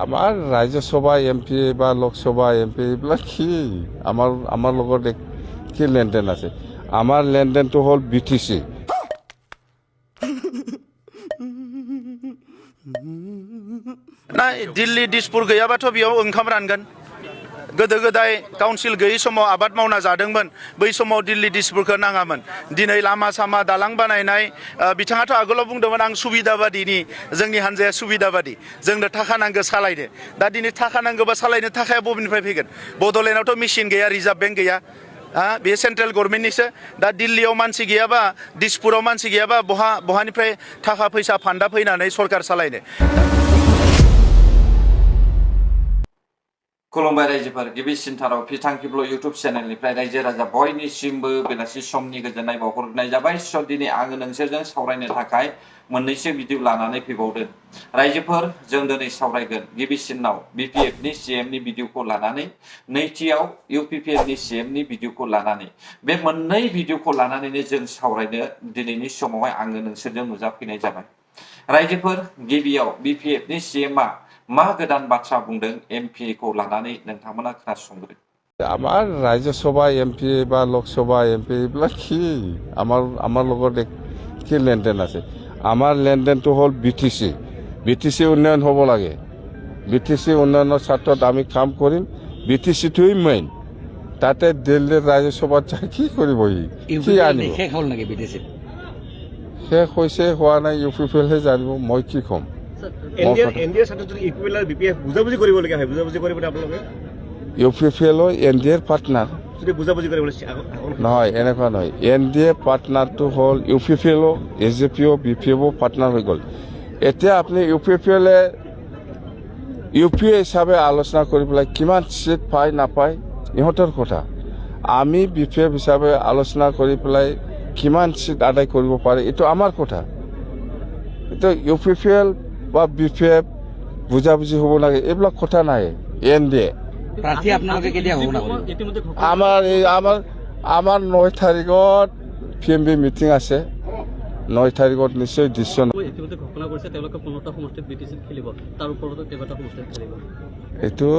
আমার রাজ্যসভা এমপি বা লোকসভা এমপি এইবিলাক কি আমার লগত কি লেনদেন আছে? আমার লেনদেনটো হল বিটিসি। ना दिल्ली दिसपुर गैयाबाथ' बेयाव ओंखाम रानगोन। गोदो गोदाय काउन्सिल गैयै समाव आबाद मावना जादोंमोन, बै समाव दिल्ली दिसपुरखौ नाङामोन। दिनै लामा सामा दालां बानायनाय बिथाङाथ' आगोलाव बुंदोंमोन आं सुबिदाबादिनि, जोंनि हान्जाया सुबिदाबादि, जोंनो थाखा नांगौ सालायनो। दा दिनै थाखा नांगौबा सालायनो थाखाया बबेनिफ्राय फैगोन? बड'लेण्डआवथ' मेसिन गैया, रिजार्भ बेंक गैया, बे सेन्ट्रेल गभर्नमेन्टनिसो। दा दिल्लीयाव मानसि गैयाबा, दिसपुराव मानसि गैयाबा बहानिफ्राय थाखा फैसा फान्दा फैनानै सरकार सालायनो? खुलुमबाय रायजोफोर, गिबिसिनथाराव फिथांखिब्ल इउटुब चेनेलनिफ्राय रायजो राजा बयनिसिमबो बेलासि समनि गोजोननाय बावहरनाय जाबाय। स' दिनै आङो नोंसोरजों सावरायनो थाखाय मोननैसो भिडिअ लानानै फैबावदों। रायजोफोर, जों दिनै सावरायगोन गिबिसिनाव बिपिएफनि सिएमनि भिडिअखौ लानानै, नैथियाव इउपिपिएलनि सिएमनि भिडिअखौ लानानै। बे मोननै भिडिअखौ लानानैनो जों सावरायनो दिनैनि समावहाय आङो नोंसोरजों नुजाफैनाय जाबाय। रायजोफोर, गिबियाव बिपिएफनि सिएमआ मा गोदान बाथ्रा बुंदों एमपिखौ लानानै नोंथांमोना खोनासंग्रो। আমার রাজ্যসভা এমপি বা লোকসভা এমপি এইবিলাক কি আমার লগত কি লেনদেন আছে? আমার লেনদেনটো হল বিটিসি। বিটিসি উন্নয়ন হ'ব লাগে। বিটিসি উন্নয়নৰ স্বাৰ্থত আমি কাম কৰিম। বিটিচিটোৱেই মেইন। তাতে দিল্লীৰ ৰাজ্যসভাত কি কৰিবহি? কি আনিব? শেষ হ'ল নেকি বিটিচি? শেষ হৈছে, হোৱা নাই, ইউপিপিএলহে জানিব, মই কি ক'ম। এনডিএৰ স্বাৰ্থত যদি ইউপিপিএল আৰু বিপিএফ বুজাবুজি কৰিবলগীয়া হয়, বুজাবুজি কৰিব আপোনালোকে? ইউপিপিএল এনডিএৰ পাৰ্টনাৰ যদি বুজাবুজি কৰিবলৈ নহয়, এনেকুৱা নহয়। এনডিএ পাৰ্টনাৰটো হ'ল ইউপিপিএল, এজেপিও, বিপিএফও পাৰ্টনাৰ হৈ গ'ল। এতিয়া আপুনি ইউপিপিএলে ইউপিএ হিচাপে আলোচনা কৰি পেলাই কিমান চিট পায় নাপায় ইহঁতৰ কথা। আমি বিপিএফ হিচাপে আলোচনা কৰি পেলাই কিমান চিট আদায় কৰিব পাৰে এইটো আমাৰ কথা। এইটো ইউপিপিএল বা বিপিএফ বুজাবুজি হ'ব লাগে, এইবিলাক কথা নাই। এনডিএ প্ৰাৰ্থী আপোনালোকে কেতিয়া ঘোষণা কৰিব? আমাৰ 9 তাৰিখত PMB মিটিং আছে। 9 তাৰিখত নিশ্চয় ডিচিশ্যন। ইতিমধ্যে ঘোষণা কৰিছে তেওঁলোকে 15টা সমষ্টিত বিটিচিত খেলিব, তাৰ ওপৰতো কেইবাটা সমষ্টিত খেলিব। এইটো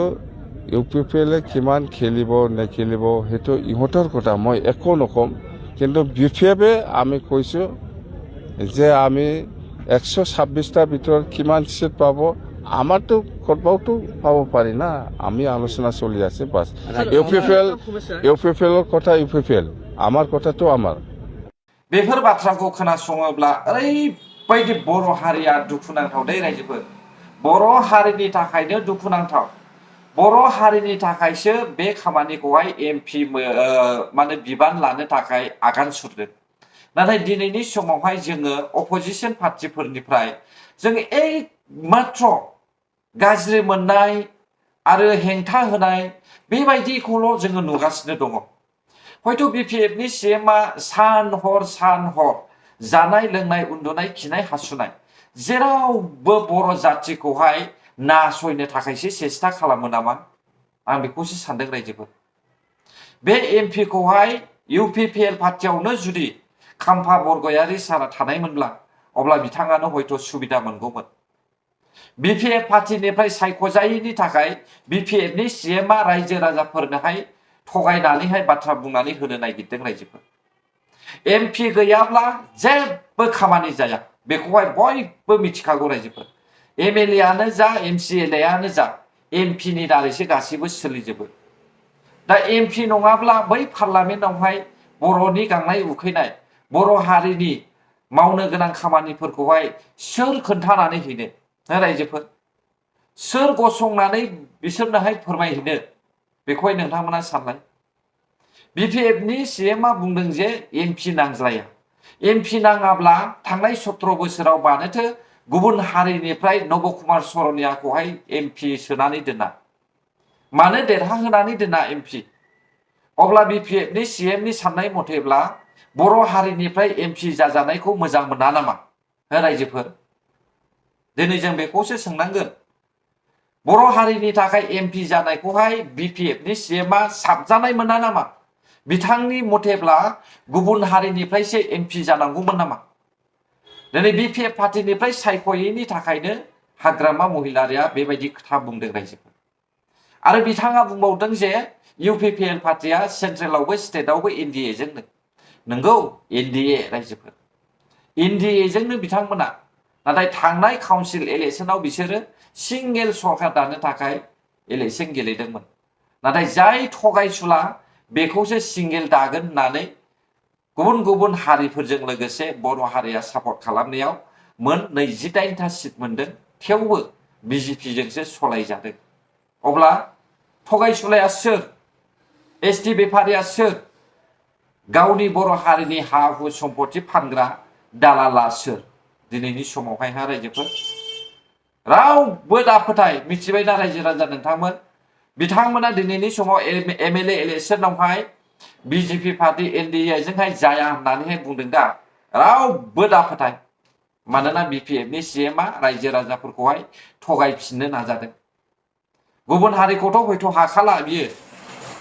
ইউপিপিএলে কিমান খেলিব নেখেলিব সেইটো ইহঁতৰ কথা, মই একো নক'ম। কিন্তু বিপিএফে আমি কৈছোঁ যে আমি 126টাৰ ভিতৰত কিমান চিট পাব, আমাৰতো ক'ৰবাতো পাব পাৰি না। আমি আলোচনা চলি আছে বাছ। ইউপিপিএলৰ কথা ইউপিপিএল, আমাৰ কথাটো আমাৰ। बेफोर बाथ्राखौ खोनासङोब्ला ओरैबायदि बर' हारिया दुखुनांथाव दे रायजोफोर। बर' हारिनि थाखायनो दुखुनांथाव। बर' हारिनि थाखायसो बे खामानिखौहाय एमपि माने बिबान लानो थाखाय आगान सुरदों। नाथाय दिनैनि समावहाय जोङो अपोजिशन पार्टिफोरनिफ्राय जों मात्र गाज्रि मोननाय आरो हेंथा होनाय बेबायदिखौल' जोङो नुगासिनो दङ। हयथ' बिपिएफनि सिएमआ सान हर जानाय लोंनाय, उन्दुनाय, खिनाय, हासुनाय जेरावबो बर' जाथिखौहाय नासयनो थाखायसो सेस्था खालामो नामा? आं बेखौसो सानदों रायजोफोर। बे एमपिखौहाय इउपिपिएल पार्टियावनो जुदि खाम्फा बरगयारि सारा थानायमोनब्ला अब्ला बिथाङानो हयथ' सुबिदा मोनगौमोन। बिपिएफ पार्टिनिफ्राय सायख'जायैनि थाखाय बिपिएफनि सिएमआ रायजो राजाफोरनोहाय थगायनानैहाय बाथ्रा बुंनानै होनो नागिरदों रायजोफोर। एमपि गैयाब्ला जेबो खामानि जाया, बेखौहाय बयबो मिथिखागौ रायजोफोर। एमएलएआनो जा, एमसिएलएआनो जा, एमपिनि दारैसो गासैबो सोलिजोबो। दा एमपि नङाब्ला बै पार्लामेन्टआवहाय बर'नि गांनाय उखैनाय, बर' हारिनि मावनो गोनां खामानिफोरखौहाय सोर खोन्थानानै हैनो रायजोफोर? सोर गसंनानै बिसोरनोहाय फोरमायहैनो? बेखौहाय नोंथांमोना सानलाय। बिपिएफनि सिएमआ बुंदों जे एमपि नांज्लाया। एमपि नाङाब्ला थांनाय 17 बोसोराव मानोथो गुबुन हारिनिफ्राय नब कुमार सरनियाखौहाय एमपि सोनानै दोना? मानो देरहाहोनानै दोना एमपि? अब्ला बिपिएफनि सिएमनि साननाय मथेब्ला बर' हारिनिफ्राय एमपि जाजानायखौ मोजां मोना नामा रायजोफोर? दिनै जों बेखौसो सोंनांगोन। बर' हारिनि थाखाय एमपि जानायखौहाय बिपिएफनि सिएमआ साबजानाय मोना नामा? बिथांनि मथेब्ला गुबुन हारिनिफ्रायसो एमपि जानांगौमोन नामा? दिनै बिपिएफ पार्टिनिफ्राय सायख'यैनि थाखायनो हाग्रामा महिलारिया बेबायदि खोथा बुंदों रायजोफोर आरो बिथाङा बुंबावदों जे UPPL पार्टिया सेन्ट्रेलावबो स्टेटआवबो NDA जोंनो नंगौ NDA रायजोफोर NDA जोंनो बिथांमोना नाथाय थांनाय काउन्सिल इलेक्शनाव बिसोरो सिंगेल सरकार दानो थाखाय इलेक्शन गेलेदोंमोन नाथाय जाय थगायसुला बेखौसो सिंगेल दागोन होननानै गुबुन गुबुन हारिफोरजों लोगोसे बर' हारिया सापर्ट खालामनायाव मोन 28टा सिट मोनदों थेवबो BJP जोंसो सलायजादों अब्ला थगायसुलाया सोर ST बेफारिया सोर गावनि बर' हारिनि हा हु सम्पति फानग्रा दालाला सोर दिनैनि समावहाय रायजोफोर रावबो दाफोथाय मिथिबायना रायजो राजा नोंथांमोन बिथांमोना दिनैनि समाव MLA इलेक्शनावहाय BJP पार्टी NDA जोंहाय जाया होननानैहाय बुंदों दा रावबो दाफोथाय मानोना BPF नि CMआ रायजो राजाफोरखौहाय थगायफिननो नाजादों गुबुन हारिखौथ' हयथ' हाखाला बियो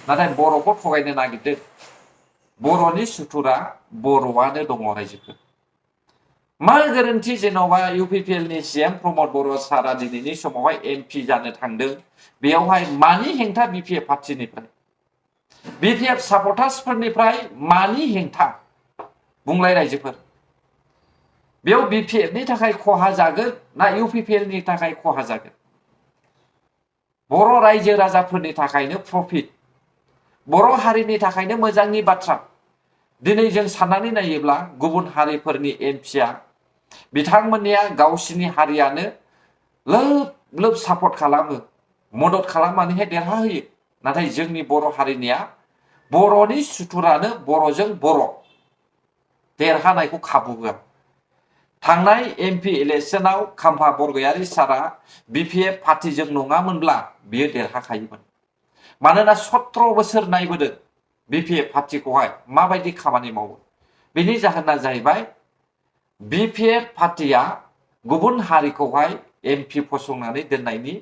नाथाय बर'खौ थगायनो नागिरदों बर'नि सुथुरा बर'आनो दङ रायजोफोर मा गोरोन्थि जेन'बा UPPL नि CM प्रमद बर' सारा दिनैनि समावहाय MP जानो थांदों बेयावहाय मानि हेंथा BPF पार्टीनिफ्राय BPF सापर्टार्सफोरनिफ्राय मानि हेंथा बुंलाय रायजोफोर बेयाव BPF नि थाखाय खहा जागोन ना UPPL नि थाखाय खहा जागोन बर' रायजो राजाफोरनि थाखायनो प्रफिट बर' हारिनि थाखायनो मोजांनि बाथ्रा दिनै जों साननानै नायोब्ला गुबुन हारिफोरनि MPआ बिथांमोननिया गावसिनि हारियानो लोब लोब सापर्ट खालामो मदद खालामनानैहाय देरहाहोयो नाथाय जोंनि बर' हारिनिया बर'नि सुथुरानो बर'जों बर' देरहानायखौ खाबु होआ थांनाय MP इलेक्शनाव खाम्फा बरगयारी सारा BPF पार्टीजों नङामोनब्ला बियो देरहाखायोमोन मानोना 17 बोसोर नायबोदों BPF पार्टीखौहाय माबायदि खामानि मावो बेनि जाहोना जाहैबाय BPF पार्टीया गुबुन हारिखौहाय MP फसंनानै दोननायनि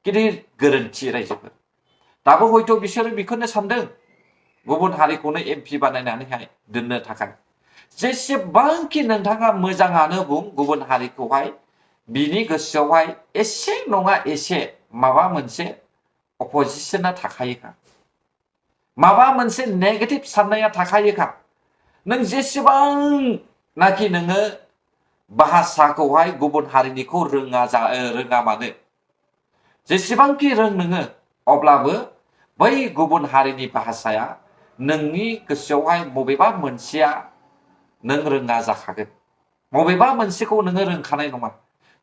गिदिर गोरोन्थि रायजोफोर दाबो हयथ' बिसोरो बेखौनो सानदों गुबुन हारिखौनो MP बानायनानैहाय दोननो थाखाय जेसेबांखि नोंथाङा मोजाङानो बुं गुबुन हारिखौहाय बिनि गोसोआवहाय एसे नङा एसे माबा मोनसे अपोजिशना थाखायोखा माबा मोनसे नेगेटिभ साननाया थाखायोखा नों जेसेबांनाखि नोङो भाषाखौहाय गुबुन हारिनिखौ रोङा मानो जेसेबांखि रों नोङो अब्लाबो बै गुबुन हारिनि भाषाया नोंनि गोसोआवहाय बबेबा मोनसेया नों रोङा जाखागोन बबेबा मोनसेखौ नोङो रोंखानाय नङा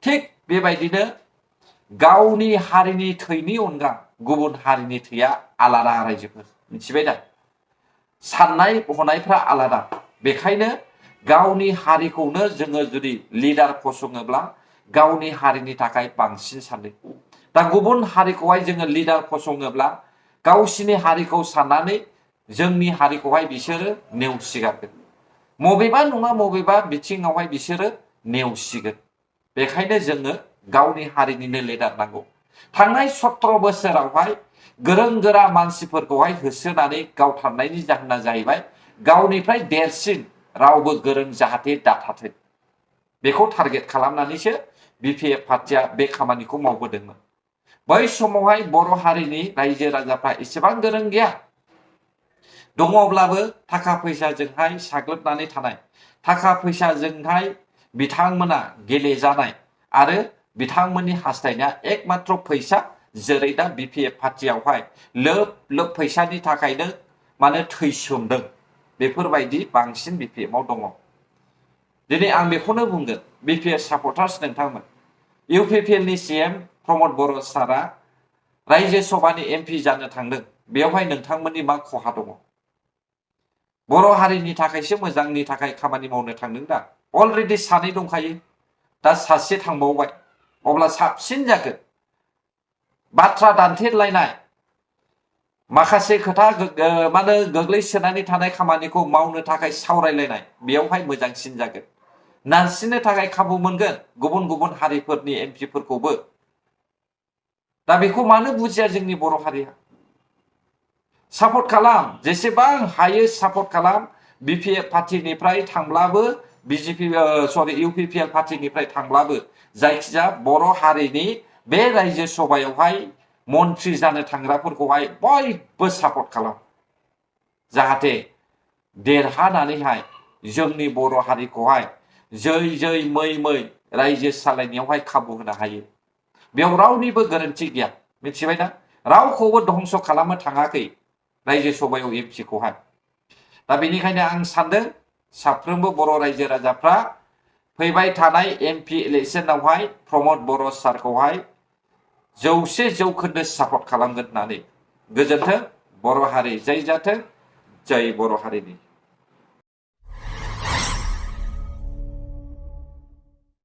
थिग बेबायदिनो गावनि हारिनि थैनि अनगा गुबुन हारिनि थैया आलादा रायजोफोर मिथिबाय दा साननाय हनायफ्रा आलादा बेखायनो गावनि हारिखौनो जोङो जुदि लिडार फसङोब्ला गावनि हारिनि थाखाय बांसिन सानो दा गुबुन हारिखौहाय जोङो लिडार फसङोब्ला गावसिनि हारिखौ साननानै जोंनि हारिखौहाय बिसोरो नेवसिगारगोन मबेबा नङा मबेबा बिथिङावहाय बिसोरो नेवसिगोन बेखायनो जोङो गावनि हारिनिनो लिडार नांगौ थांनाय 17 बोसोरावहाय गोरों गोरा मानसिफोरखौहाय होसोनानै गावथारनायनि जाहोना जाहैबाय गावनिफ्राय देरसिन रावबो गोरों जाहाथे दाथाथों बेखौ टारगेट खालामनानैसो BPF पार्टीया बे खामानिखौ मावबोदोंमोन बै समावहाय बर' हारिनि रायजो राजाफ्रा एसेबां गोरों गैया दङब्लाबो थाखा फैसाजोंहाय साग्लोबनानै थानाय थाखा फैसाजोंहाय बिथांमोना गेलेजानाय आरो बिथांमोननि हास्थायनाया एकमात्र फैसा जेरै दा BPF पार्टीयावहाय लोब लोब फैसानि थाखायनो माने थैसोमदों बेफोरबायदि बांसिन BPFआव दङ दिनै आं बेखौनो बुंगोन BPF सापर्टार्स नोंथांमोन UPPL नि CM प्रमद बर' सारा रायजो सभानि MP जानो थांदों बेयावहाय नोंथांमोननि मा खहा दङ बर' हारिनि थाखायसो मोजांनि थाखाय खामानि मावनो थांदों दा अलरेडि सानै दंखायो दा सासे थांबावबाय अब्ला साबसिन जागोन बाथ्रा दान्थेलायनाय माखासे खोथा माने गोग्लैसोनानै थानाय खामानिखौ मावनो थाखाय सावरायलायनाय बेयावहाय मोजांसिन जागोन नारसिननो थाखाय खाबु मोनगोन गुबुन गुबुन हारिफोरनि MPफोरखौबो दा बेखौ मानो बुजिया जोंनि बर' हारिया सापर्ट खालाम जेसेबां हायो सापर्ट खालाम BPF पार्टीनिफ्राय थांब्लाबो बिजेपि सरि इउपिपिएल पार्टिनिफ्राय थांब्लाबो जायखिजाया बर' हारिनि बे रायजो सभायावहाय मन्थ्रि जानो थांग्राफोरखौहाय बयबो सापर्ट खालाम जाहाथे देरहानानैहाय जोंनि बर' हारिखौहाय जै जै मै मै रायजो सालायनायावहाय खाबु होनो हायो बेयाव रावनिबो गोरोन्थि गैया मिथिबायना रावखौबो धंस खालामनो थाङाखै रायजो सभायाव एमपिखौहाय दा बेनिखायनो आं सानदों साफ्रोमबो बर' रायजो राजाफ्रा फैबाय थानाय एमपि इलेक्सनावहाय प्रमद बर' सारखौहाय 100% सापर्ट खालामगोन होननानै गोजोन्थों बर' हारि जै जाथों जय बर' हारिनि